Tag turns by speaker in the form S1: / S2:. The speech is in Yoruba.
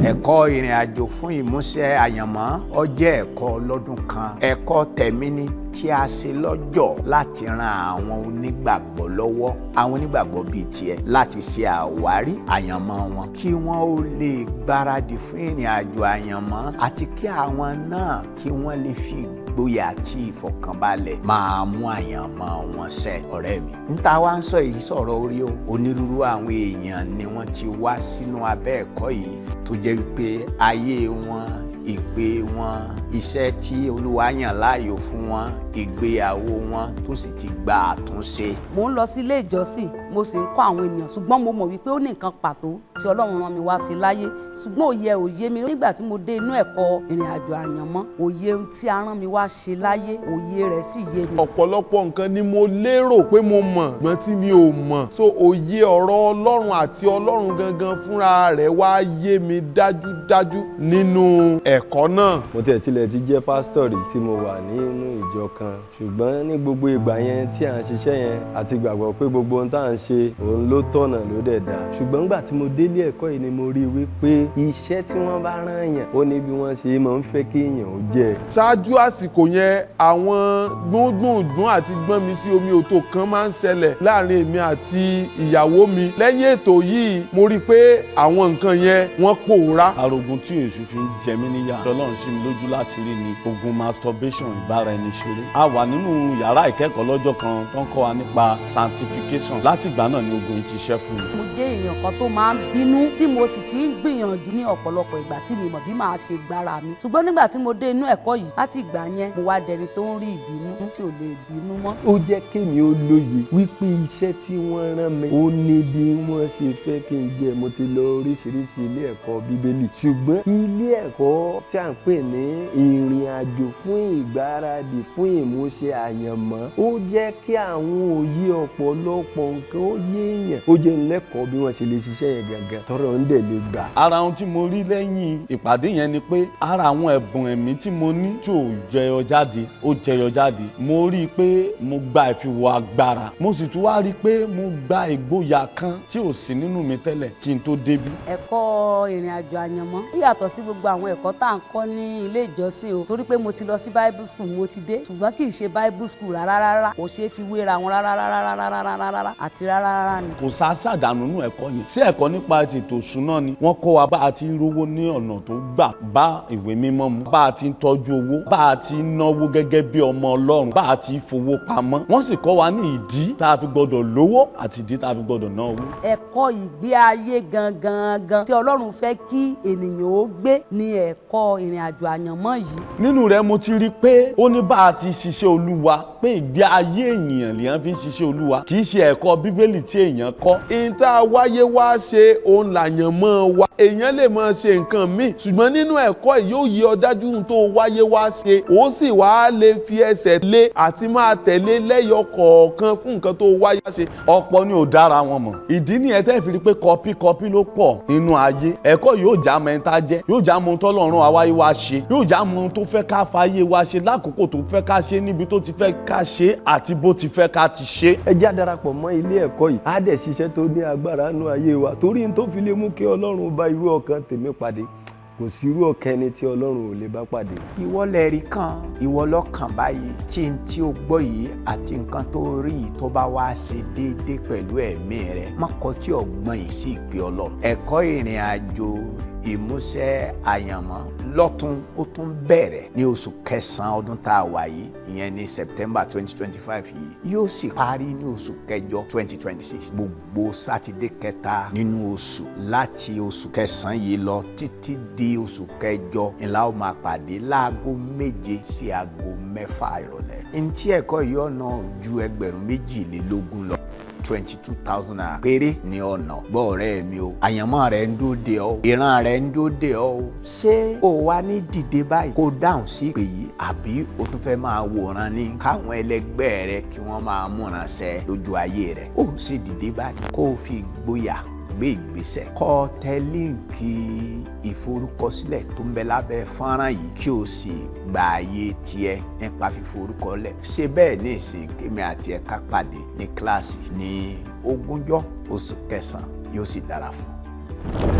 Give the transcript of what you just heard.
S1: Ẹ̀kọ́ ìrìn àjò fún ìmúṣẹ àyànmọ́, ó jẹ́ ẹ̀kọ́ ọlọ́dún kan. Ẹ̀kọ́ tẹ̀mí ni tí a ṣe lọ́jọ̀ láti ran àwọn onígbàgbọ́ lọ́wọ́, àwọn onígbàgbọ́ bíi tiẹ̀, láti ṣe àwárí àyànmọ́ wọn, kí wọ́n ó lè gbáradì fún ìrìn àjò àyànmọ́, àti kí àwọn náà kí wọ́n lè fi ìgboyà àti ìfọ̀kànbalẹ̀ máa mú àyànmọ́ wọn ṣẹ. Ọ̀rẹ́ mi, níta wá ń sọ èyí sọ̀rọ̀ orí o. Onírúurú àwọn èèyàn ni wọ́n ti wá sínú abẹ́ ẹ̀kọ́ yìí, tó jẹ́ wípé ayé wọn, ìpè wọn, iṣẹ́ tí Olúwa yàn láàyò fún wọn, ìgbéyàwó wọn tó sì ti gba àtúnṣe.
S2: Mo ń lọ sí ilé ìjọsìn, mo sì ń kọ́ àwọn ènìyàn, ṣùgbọ́n mo mọ̀ wípé ó ní nǹkan pàtó tí Ọlọ́run rán mi wá sí láyé, ṣùgbọ́n òye ò yé mi. Nígbà tí mo dé inú ẹ̀kọ́ ìrìn àjò àyànmọ́, òye tí a rán mi wá ṣe láyé, òye rẹ̀ sì yé mi.
S3: Ọ̀pọ̀lọpọ̀ nǹkan ni mo lérò pé mo mọ̀, ṣùgbọ́n tí mi ò mọ̀. So òye ọ̀rọ̀ Ọlọ́run àti Ọlọ́run gangan fúnra rẹ̀ wá yé mi dájúdájú nínú ẹ̀kọ́ náà.
S4: Mo tiẹ̀ tilẹ̀ ti jẹ́ pásítọ̀ rí tí mo wà nínú ìjọ kan, ṣùgbọ́n ní gbogbo ìgbà yẹn tí à ń ṣiṣẹ́ yẹn, àti gbàgbọ́ pé gbogbo ohun tá à ń ṣe òun ló tọ̀nà, ló dẹ̀ dá. Ṣùgbọ́n nígbà tí mo délé ẹ̀kọ́ yìí ni mo rí i wípé iṣẹ́ tí wọ́n bá rán yàn, ó ní bí wọ́n ṣe máa ń fẹ́ kí èèyàn ó jẹ́.
S3: Ṣáájú àsìkò yẹn, àwọn gbóngbòngbòn àti gbọ́n mi sí omi òtó kan máa ń ṣẹlẹ̀ láàrin èmi àti ìyàwó mi. Lẹ́yìn ètò yìí, mo rí i pé àwọn nǹkan yẹn, wọ́n pòórá.
S5: Arogun tí èṣù fi ń jẹ mí níyà, Ọlọ́run ṣí mi lójú láti rí ni ogun masturbation, ìbára ẹni ṣeré. A wà nínú yàrá ìkẹ́kọ̀ọ́ lọ́jọ́ kan tó ń kọ́ wa nípa sanctification. Látìgbà náà ni ogun yìí ti ṣẹ́ fún mi.
S2: Mo jẹ́ èèyàn kan tó máa ń bínú, tí mo sì ti ń gbìyànjú ní ọ̀pọ̀lọpọ̀ ìgbà tí mi mọ̀ bí màá ṣe gbára mi, ṣùgbọ́n nígbà tí mo dé inú ẹ̀kọ́ yìí, láti ìgbà yẹn mo wá dẹni tó ń rí ìbínú, tí ò lè bínú mọ́.
S4: Ó jẹ́ kémi ó lóye wípé iṣẹ́ tí wọ́n rán mi, ó ní bí wọ́n ṣe fẹ́ kí n jẹ́. Mo ti lọ oríṣiríṣi ilé ẹ̀kọ́ Bíbélì, ṣùgbọ́n ilé ẹ̀kọ́ tí à ń pè ní ìrìn àjò fún ìgbáradì fún ìmúṣẹ àyànmọ́, ó jẹ́ kí àwọn òye ọ̀pọ̀lọpọ̀ nǹkan ó yé èèyàn. Ó jẹ́ lẹ́kọ̀ọ́ bí wọ́n ṣe lè ṣiṣẹ́ yẹn gangan tọrọ ń dẹ̀ lè gbà.
S5: Ara ohun tí mo rí lẹ́yìn ìpàdé yẹn ni pé ara àwọn ẹ̀bùn ẹ̀mí tí mo ní tí ò jẹyọ jáde, ó jẹyọ jáde. Mo rí i pé mo gba ìfiwọ́ agbára, mo sì tún wá rí i pé mo gba ìgboyà kan tí ò sí nínú mi tẹ́lẹ̀ kí n tó débí.
S2: Ẹ̀kọ́ ìrìn àjò àyànmọ́, ó yàtọ̀ sí gbogbo àwọn ẹ̀kọ́ tá à ń kọ́ ní ilé ìjọsìn o, torí pé mo ti lọ sí Bible school, mo ti dé, ṣùgbọ́n kì í ṣe Bible school rárá rárá. Kò ṣeé fi wéra wọn rárá rárá rárá rárá rárá àti rárá rárá ni.
S5: Kò sá sàdánù nínú ẹ̀kọ́ yẹn. Sí ẹ̀kọ́ nípa ètò ìṣúná ni wọ́n kọ́ wa, bá a ti ń rówó ní ọ̀nà tó gbà bá ìwé mímọ́ mu, bá a ti ń tọ́jú owó, bá a ti ń náwó gẹ́gẹ́ bí ọmọ Ọlọ́run, bá a ti ń fowó pamọ́. Wọ́n sì kọ́ wa ní ìdí tá a fi gbọ́dọ̀ lówó àti ìdí tá a fi gbọ́dọ̀ ná owó.
S2: Ẹ̀kọ́ ìgbé ayé gangan gan tí Ọlọ́run fẹ́ kí ènìyàn ó gbé ní ẹ̀kọ́ ìrìn àjò àyànmọ́ yìí.
S5: Nínú rẹ̀, mo ti rí i pé ó ní bá a ti ṣiṣẹ́ Olúwa, pé ìgbé ayé ènìyàn lèèyàn fi ń ṣiṣẹ́ Olúwa, kì í ṣe ẹ̀kọ́ Bíbélì tí èèyàn kọ́.
S3: Ìyẹn tá a wáyé wá ṣe, òun làyànmọ́ wa. Èèyàn lè máa ṣe nǹkan míì, ṣùgbọ́n nínú ẹ̀kọ́ yìí, yóò yí ọ dájú ohun tó wáyé wá ṣe, ó sì wá lè fi ẹsẹ̀ lé àti máa tẹ̀lé lẹ́yọ kọ̀ọ̀kan fún nǹkan tó wáyé wá ṣe.
S5: Ọ̀pọ̀ ni ò dára wọn mọ̀. Ìdí nìyẹn tẹ́ fi rí pé copy copy ló pọ̀ nínú ayé. Ẹ̀kọ́ yóò já mọ ẹni tá a jẹ́, yóò já mọ ohun tọ́lọ́run àwáyé wá ṣe, yóò já mọ ohun tó fẹ́ ká fàyè wá ṣe lákòókò tó fẹ́ ká ṣe, níbi tó ti fẹ́ ká ṣe àti bó ti fẹ́ ká ti ṣe.
S4: Ẹ já darapọ̀ mọ́ ilé ẹ̀kọ́ yìí, á dẹ̀ ṣiṣẹ́ tó ní agbára nú ayé wa, torí n tó fi lè mú kí Ọlọ́run bá irú ọkàn tèmi pàdé, kò sí irú ọkàn ẹni tí Ọlọ́run ò lè bá pàdé.
S1: Ìwọ lẹ́rìí kan, ìwọ lọ́kàn báyìí tí n tí o gbọ́ yìí àti nǹkan tó rí yìí tó bá wá ṣe déédéé pẹ̀lú ẹ̀mí rẹ̀, má kọ tí ọgbọ́n yìí sí ìpè Ọlọ́run. Ẹ̀kọ́ ìrìn àjò ìmúṣẹ àyànmọ́ lọ́tún, ó tún bẹ̀rẹ̀ ní oṣù kẹsàn-án ọdún tá a wà yìí, ìyẹn ní September 2025 yìí, yóò sì parí ní oṣù kẹjọ 2026. Gbogbo Sátidé kẹta nínú oṣù, láti oṣù kẹsàn-án yìí lọ títí di oṣù kẹjọ, ńlá ó máa pàdé láago 7 sí aago 6 ìrọ̀lẹ́. Ntí ẹ̀kọ́ yìí ọ̀nà ju 22,000 lọ, ₦22,000 péré ní ọ̀nà. Gbọ́, ọ̀rẹ́ mi o, àyànmọ́ rẹ̀ ń dóde ọ́, ìran rẹ̀ ń dóde ọ́ o. Ṣé o wá ní dìde báyìí kó dáhùn sí ìpè yìí, àbí o tún fẹ́ máa wòran ní káwọn ẹlẹgbẹ́ rẹ kí wọ́n máa múran ṣẹ lójú ayé rẹ̀? Ó sì dìde báyìí kó o fi ìgboyà gbé ìgbésẹ̀, kó tẹ link ìforúkọsílẹ̀ tó ń bẹ lábẹ́ fọ́nrán yìí, kí o sì gba ààyè tiẹ̀ nípa fíforúkọlẹ̀. Ṣe bẹ́ẹ̀ ní ìsìn, kémi àti ẹ̀ka pàdé ní kíláàsì ní 20 oṣù kẹsàn-án. Yóò sì dára fún ọ.